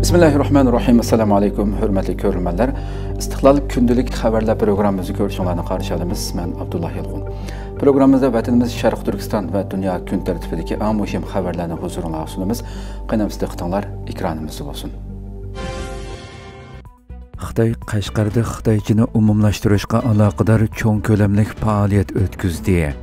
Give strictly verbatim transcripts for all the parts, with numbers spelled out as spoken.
بىسمىللاھىررەھمانىررەھىم. ئەسسالامۇ ئەلەيكۇم، ھۆرمەتلىك كۆرۈرمەنلەر. ئىستىقلال كۈندىلىك خەۋەرلەر پروگراممىمىزنى كۆرۈشۈڭلارنى قارشى ئالىمىز. مەن ئابدۇللا يالقۇن. پروگراممىمىزدا ۋەتىنىمىز شەرقىي تۈركىستان ۋە دۇنيا كۈن تەرتىپىدىكى ئەڭ مۇھىم خەۋەرلەرنى ھۇزۇرۇڭلارغا سۇنىمىز. قېنى، دىققىتىڭلار ئېكرانىمىزدا بولسۇن. خىتاي قەشقەردە خىتايچىنى ئومۇملاشتۇرۇشقا ئالاقىدار چوڭ كۆلەملىك پائالىيەت ئۆتكۈزدى.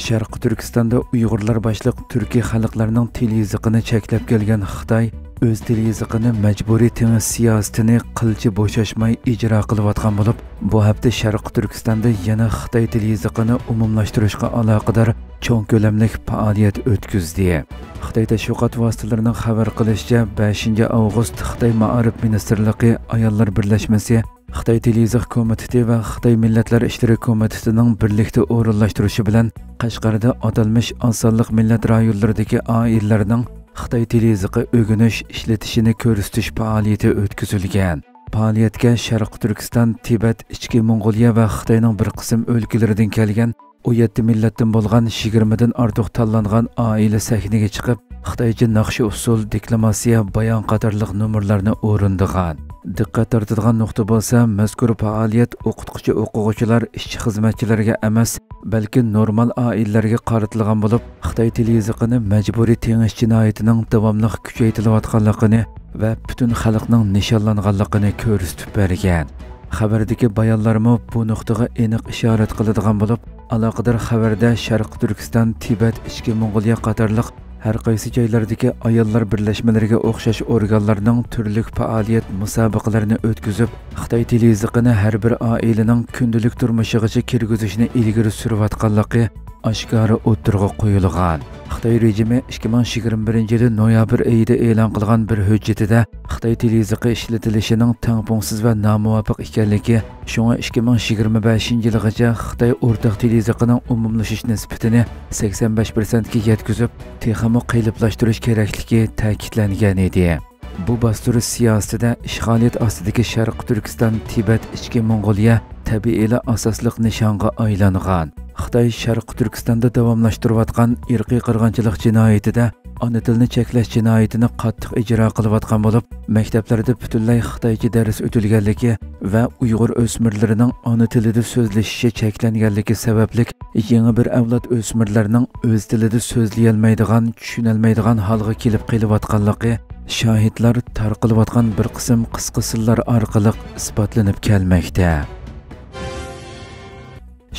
شەرقىي تۈركىستاندا ئۇيغۇرلار باشلىق تۈركىي خەلقلەرنىڭ تىل يېزىقىنى چەكلەپ كەلگەن خىتاي ئۆز تىل يېزىقىنى مەجبۇرىي تېڭىش سىياسىتىنى قىلچە بوشاشماي ئىجرا قىلىۋاتقان بولۇپ، بۇ ھەپتە شەرقىي تۈركىستاندا يەنە خىتاي تىل يېزىقىنى ئومۇملاشتۇرۇشقا ئالاقىدار چوڭ كۆلەملىك پائالىيەت ئۆتكۈزدى. خىتاي تەشۋىقات ۋاسىتىلىرىنىڭ خەۋەر قىلىشىچە، بەشىنچى ئاۋغۇست خىتاي مائارىپ مىنىستىرلىقى ئاياللار بىرلەشمىسى، خىتاي تىل يېزىق كومىتېتى ۋە خىتاي مىللەتلەر ئىشلىرى كومىتېتىنىڭ بىرلىكتە ئورۇنلاشتۇرۇشى بىلەن قەشقەردە ئاتالمىش ئاز سانلىق مىللەت رايونلىرىدىكى ئائىلىلەرنىڭ خىتاي تىل يېزىقى ئۆگىنىش، ئىشلىتىشىنى كۆرسىتىش پائالىيىتى ئۆتكۈزۈلگەن. پائالىيەتكە شەرقىي تۈركىستان، تىبەت، ئىچكى موڭغۇلىيە ۋە خىتاينىڭ بىر قىسىم ئۆلكىلىرىدىن كەلگەن ئون يەتتە مىللەتتىن بولغان يىگىرمىدىن ئارتۇق تاللانغان ئائىلە سەھنىگە چىقىپ، خىتايچە ناخشا-ئۇسسۇل، دېكلاماتسىيە، بايان قاتارلىق نومۇرلارنى ئورۇندىغان. دىققەت تارتىدىغان نۇقتا بولسا، مەزكۇر پائالىيەت ئوقۇتقۇچى-ئوقۇغۇچىلار، ئىشچى-خىزمەتچىلەرگە ئەمەس، بەلكى نورمال ئائىلىلەرگە قارىتىلغان بولۇپ، خىتاي تىل يېزىقىنى مەجبۇرىي تېڭىش جىنايىتىنىڭ داۋاملىق كۈچەيتىلىۋاتقانلىقىنى ۋە پۈتۈن خەلقنىڭ نىشانلانغانلىقىنى كۆرسىتىپ بەرگەن. خەۋەردىكى بايانلارمۇ بۇ نۇقتىغا ئېنىق ئىشارەت قىلىدىغان بولۇپ، ئالاقىدار خەۋەردە شەرقىي تۈركىستان، تىبەت، ئىچكى موڭغۇلىيە قاتارلىق ھەر قايسى جايلاردىكى ئاياللار بىرلەشمىلىرىگە ئوخشاش ئورگانلارنىڭ تۈرلۈك پائالىيەت مۇسابىقىلىرىنى ئۆتكۈزۈپ، خىتاي تىل يېزىقىنى ھەر بىر ئائىلىنىڭ كۈندىلىك تۇرمۇشىغىچە كىرگۈزۈشنى ئىلگىرى سۈرۈۋاتقانلىقى ئاشكارا ئوتتۇرىغا قويۇلغان. خىتاي رېجىمى ئىككى مىڭ يىگىرمە بىرىنچى يىلى نويابىر ئېيىدا ئېلان قىلغان بىر ھۆججىتىدە خىتاي تىل يېزىقى ئىشلىتىلىشىنىڭ تەڭپۇڭسىز ۋە نامۇۋاپىق ئىكەنلىكى، شۇڭا ئىككى مىڭ يىگىرمە بەشىنچى يىلغىچە خىتاي ئورتاق تىل يېزىقىنىڭ ئومۇملىشىش نىسبىتىنى سەكسەن بەش پىرسەنتكە يەتكۈزۈپ، تېخىمۇ قېلىپلاشتۇرۇش كېرەكلىكى تەكىتلەنگەن ئىدى. بۇ باستۇرۇش سىياسىتىدە ئىشغالىيەت ئاستىدىكى شەرقىي تۈركىستان، تىبەت، ئىچكى موڭغۇلىيە تەبىئىيلا ئاساسلىق نىشانغا ئايلانغان. خىتاي شەرقىي تۈركىستاندا داۋاملاشتۇرۇۋاتقان ئىرقىي قىرغىنچىلىق جىنايىتىدە ئانا تىلنى چەكلەش جىنايىتىنى قاتتىق ئىجرا قىلىۋاتقان بولۇپ، مەكتەپلەردە پۈتۈنلەي خىتايچە دەرس ئۆتۈلگەنلىكى ۋە ئۇيغۇر ئۆسمۈرلىرىنىڭ ئانا تىلىدا سۆزلىشىشى چەكلەنگەنلىكى سەۋەبلىك، يېڭى بىر ئەۋلاد ئۆسمۈرلەرنىڭ ئۆز تىلىدا سۆزلىيەلمەيدىغان، چۈشىنەلمەيدىغان ھالغا كېلىپ قېلىۋاتقانلىقى شاھىتلار تارقىلىۋاتقان بىر قىسىم قىسقا سىنلار ئارقىلىق ئىسپاتلىنىپ كەلمەكتە.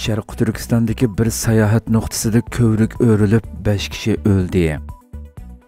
شەرقىي تۈركىستاندىكى بىر ساياھەت نۇقتىسىدا كۆۋرۈك ئۆرۈلۈپ، بەش كىشى ئۆلدى.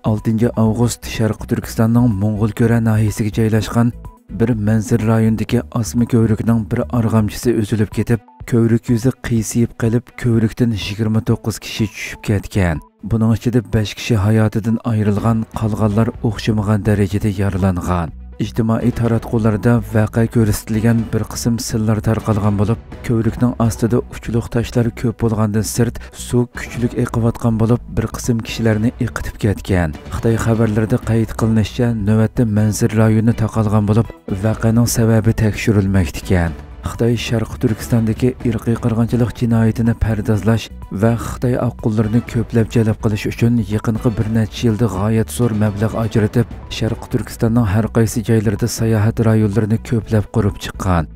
ئالتىنچى ئاۋغۇست شەرقىي تۈركىستاننىڭ موڭغۇلكۆرە ناھىيەسىگە جايلاشقان بىر مەنزىرە رايونىدىكى ئاسما كۆۋرۈكنىڭ بىر ئارغامچىسى ئۈزۈلۈپ كېتىپ، كۆۋرۈك يۈزى قىيسىيىپ قېلىپ، كۆۋرۈكتىن يىگىرمە توققۇز كىشى چۈشۈپ كەتكەن. بۇنىڭ ئىچىدە بەش كىشى ھاياتىدىن ئايرىلغان، قالغانلار ئوخشىمىغان دەرىجىدە يارىلانغان. ئىجتىمائىي تاراتقۇلاردا ۋەقە كۆرسىتىلگەن بىر قىسىم سىنلار تارقالغان بولۇپ، كۆۋرۈكنىڭ ئاستىدا ئۇچلۇق تاشلار كۆپ بولغاندىن سىرت، سۇ كۈچلۈك ئېقىۋاتقان بولۇپ، بىر قىسىم كىشىلەرنى ئېقىتىپ كەتكەن. خىتاي خەۋەرلىرىدە قەيت قىلىنىشىچە، نۆۋەتتە مەنزىرە رايونى تاقالغان بولۇپ، ۋەقەنىڭ سەۋەبى تەكشۈرۈلمەكتىكەن. خىتاي شەرقىي تۈركىستاندىكى ئىرقىي قىرغىنچىلىق جىنايىتىنى پەردازلاش ۋە خىتاي ئاققۇنلىرىنى كۆپلەپ جەلپ قىلىش ئۈچۈن يېقىنقى بىر نەچچە يىلدا غايەت زور مەبلەغ ئاجرىتىپ، شەرقىي تۈركىستاننىڭ ھەر قايسى جايلىرىدا ساياھەت رايونلىرىنى كۆپلەپ قۇرۇپ چىققان.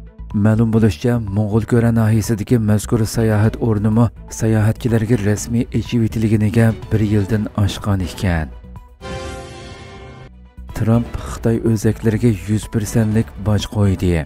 مەلۇم بولۇشىچە، موڭغۇلكۆرە ناھىيەسىدىكى مەزكۇر ساياھەت ئورنىمۇ ساياھەتچىلەرگە رەسمىي ئېچىۋېتىلگىنىگە بىر يىلدىن ئاشقان ئىكەن. ترامپ خىتاي ئۆزەكلىرىگە يۈز پىرسەنتلىك باج قويدى.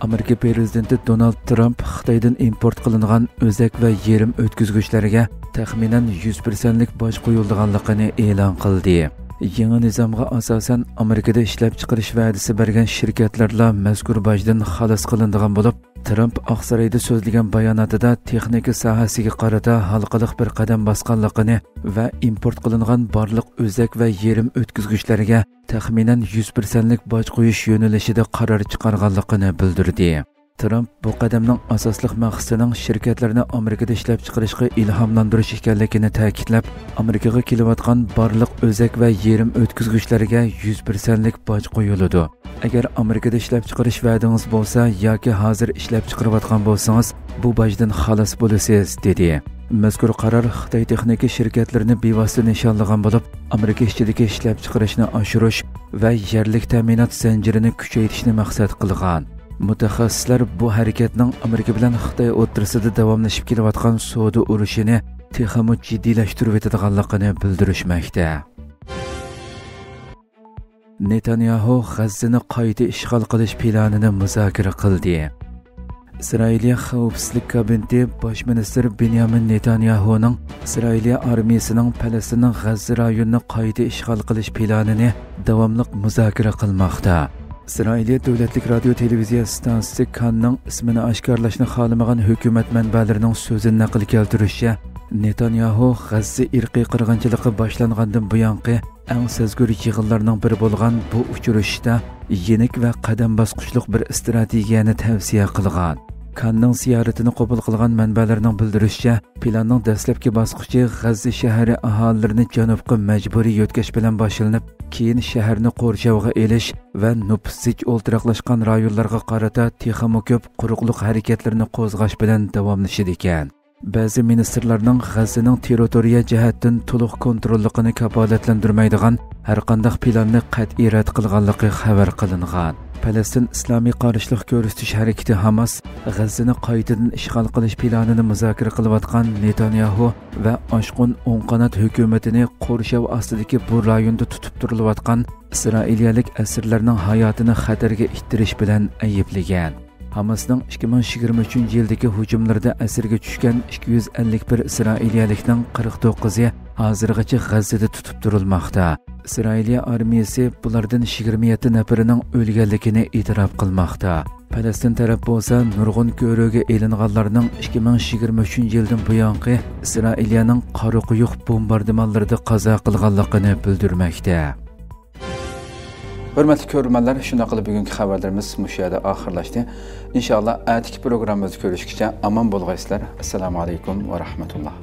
ئامېرىكا پىرېزىدېنتى دونالد ترامپ خىتايدىن ئىمپورت قىلىنغان ئۆزەك ۋە يېرىم ئۆتكۈزگۈچلەرگە تەخمىنەن يۈز پىرسەنتلىك باج قويۇلىدىغانلىقىنى ئېلان قىلدى. يېڭى نىزامغا ئاساسەن، ئامېرىكىدا ئىشلەپچىقىرىش ۋەدىسى بەرگەن شىركەتلەرلا مەزكۇر باجدىن خالاس قىلىنىدىغان بولۇپ، ترامپ ئاقسارايدا سۆزلىگەن باياناتىدا تېخنىكا ساھەسىگە قارىتا ھالقىلىق بىر قەدەم باسقانلىقىنى ۋە ئىمپورت قىلىنغان بارلىق ئۆزەك ۋە يېرىم ئۆتكۈزگۈچلەرگە تەخمىنەن يۈز پىرسەنتلىك باج قويۇش يۆنىلىشىدە قارار چىقارغانلىقىنى بىلدۈردى. ترامپ بۇ قەدەمنىڭ ئاساسلىق مەقسىتىنىڭ شىركەتلەرنى ئامېرىكىدا ئىشلەپچىقىرىشقا ئىلھاملاندۇرۇش ئىكەنلىكىنى تەكىتلەپ، ئامېرىكىغا كېلىۋاتقان بارلىق ئۆزەك ۋە يېرىم ئۆتكۈزگۈچلەرگە يۈز پىرسەنتلىك باج قويۇلىدۇ. ئەگەر ئامېرىكىدا ئىشلەپچىقىرىش ۋەدىڭىز بولسا ياكى ھازىر ئىشلەپچىقىرىۋاتقان بولسىڭىز، بۇ باجدىن خالاس بولىسىز، دېدى. مەزكۇر قارار خىتاي تېخنىكا شىركەتلىرىنى بىۋاسىتە نىشانلىغان بولۇپ، ئامېرىكا ئىچىدىكى ئىشلەپچىقىرىشنى ئاشۇرۇش، ۋە يەرلىك تەمىنات زەنجىرىنى كۈچەيتىشنى مەقسەت قىلغان. مۇتەخەسسىسلەر بۇ ھەرىكەتنىڭ ئامېرىكا بىلەن خىتاي ئوتتۇرىسىدا داۋاملىشىپ كېلىۋاتقان سودا ئۇرۇشىنى تېخىمۇ جىددىيلەشتۈرۈۋېتىدىغانلىقىنى بىلدۈرۈشمەكتە. نېتانياھۇ غەززىنى قايتا ئىشغال قىلىش پىلانىنى مۇزاكىرە قىلدى. ئىسرائىلىيە خەۋپسىزلىك كابىنېتى باش مىنىستىر بېنيامىن نېتانياھۇنىڭ ئىسرائىلىيە ئارمىيىسىنىڭ پەلەستىننىڭ غەززە رايونىنى قايتا ئىشغال قىلىش پىلانىنى داۋاملىق مۇزاكىرە قىلماقتا. ئىسرائىلىيە دۆلەتلىك رادىيو تېلېۋىزىيە ئىستانسىسى كاننىڭ ئىسمىنى ئاشكارىلاشنى خالىمىغان ھۆكۈمەت مەنبەلىرىنىڭ سۆزىنى نەقىل كەلتۈرۈشىچە، نېتانياھۇ غەززە ئىرقىي قىرغىنچىلىقى باشلانغاندىن بۇيانقى ئەڭ سەزگۈر يىغىنلارنىڭ بىرى بولغان بۇ ئۇچرىشىشتا يېنىك ۋە قەدەم باسقۇچلۇق بىر ئىستراتېگىيەنى تەۋسىيە قىلغان. كاننىڭ زىيارىتىنى قوبۇل قىلغان مەنبەلەرنىڭ بىلدۈرۈشىچە، پىلاننىڭ دەسلەپكى باسقۇچى غەززە شەھىرى ئاھالىلىرىنى جەنۇبقا مەجبۇرىي يۆتكەش بىلەن باشلىنىپ، كېيىن شەھەرنى قورشاۋغا ئېلىش ۋە نوپۇس زىچ ئولتۇراقلاشقان رايونلارغا قارىتا تېخىمۇ كۆپ قۇرۇقلۇق ھەرىكەتلىرىنى قوزغاش بىلەن داۋاملىشىدىكەن. بەزى مىنىستىرلارنىڭ غەززىنىڭ تېررىتورىيە جەھەتتىن تولۇق كونتروللۇقىنى كاپالەتلەندۈرمەيدىغان ھەرقانداق پىلاننى قەتئىي رەت قىلغانلىقى خەۋەر قىلىنغان. پەلەستىن ئىسلامىي قارشىلىق كۆرسىتىش ھەرىكىتى ھاماس غەززىنى قايتىدىن ئىشغال قىلىش پىلانىنى مۇزاكىرە قىلىۋاتقان نېتانياھۇ ۋە ئاشقۇن ئوڭ قانات ھۆكۈمىتىنى قورشاۋ ئاستىدىكى بۇ رايوندا تۇتۇپ تۇرۇلۇۋاتقان ئىسرائىلىيەلىك ئەسىرلەرنىڭ ھاياتىنى خەتەرگە ئىتتىرىش بىلەن ئەيىبلىگەن. ھاماسنىڭ ئىككى مىڭ يىگىرمە ئۈچىنچى يىلدىكى ھۇجۇملىرىدا ئەسىرگە چۈشكەن ئىككى يۈز ئەللىك بىر ئىسرائىلىيەلىكنىڭ قىرىق توققۇزى ھازىرغىچە غەززىدە تۇتۇپ تۇرۇلماقتا. ئىسرائىلىيە ئارمىيىسى بۇلاردىن يىگىرمە يەتتە نەپىرىنىڭ ئۆلگەنلىكىنى ئېتىراپ قىلماقتا. پەلەستىن تەرەپ بولسا نۇرغۇن كۆرۈگە ئېلىنغانلارنىڭ ئىككى مىڭ يىگىرمە ئۈچىنچى يىلدىن بۇيانقى ئىسرائىلىيەنىڭ قارا قويۇق بومباردىمانلىرىدا قازا قىلغانلىقىنى بىلدۈرمەكتە. ھۆرمەتلىك كۆرۈرمەنلەر، شۇنداق قىلىپ بۈگۈنكى خەۋەرلىرىمىز مۇشۇ يەردە ئاخىرلاشتى. ئىنشائاللا، ئەتىكى پروگراممىمىزدا كۆرۈشكىچە ئامان بولغايسىلەر. ئەسسالامۇ ئەلەيكۇم ۋە رەھمەتۇللا.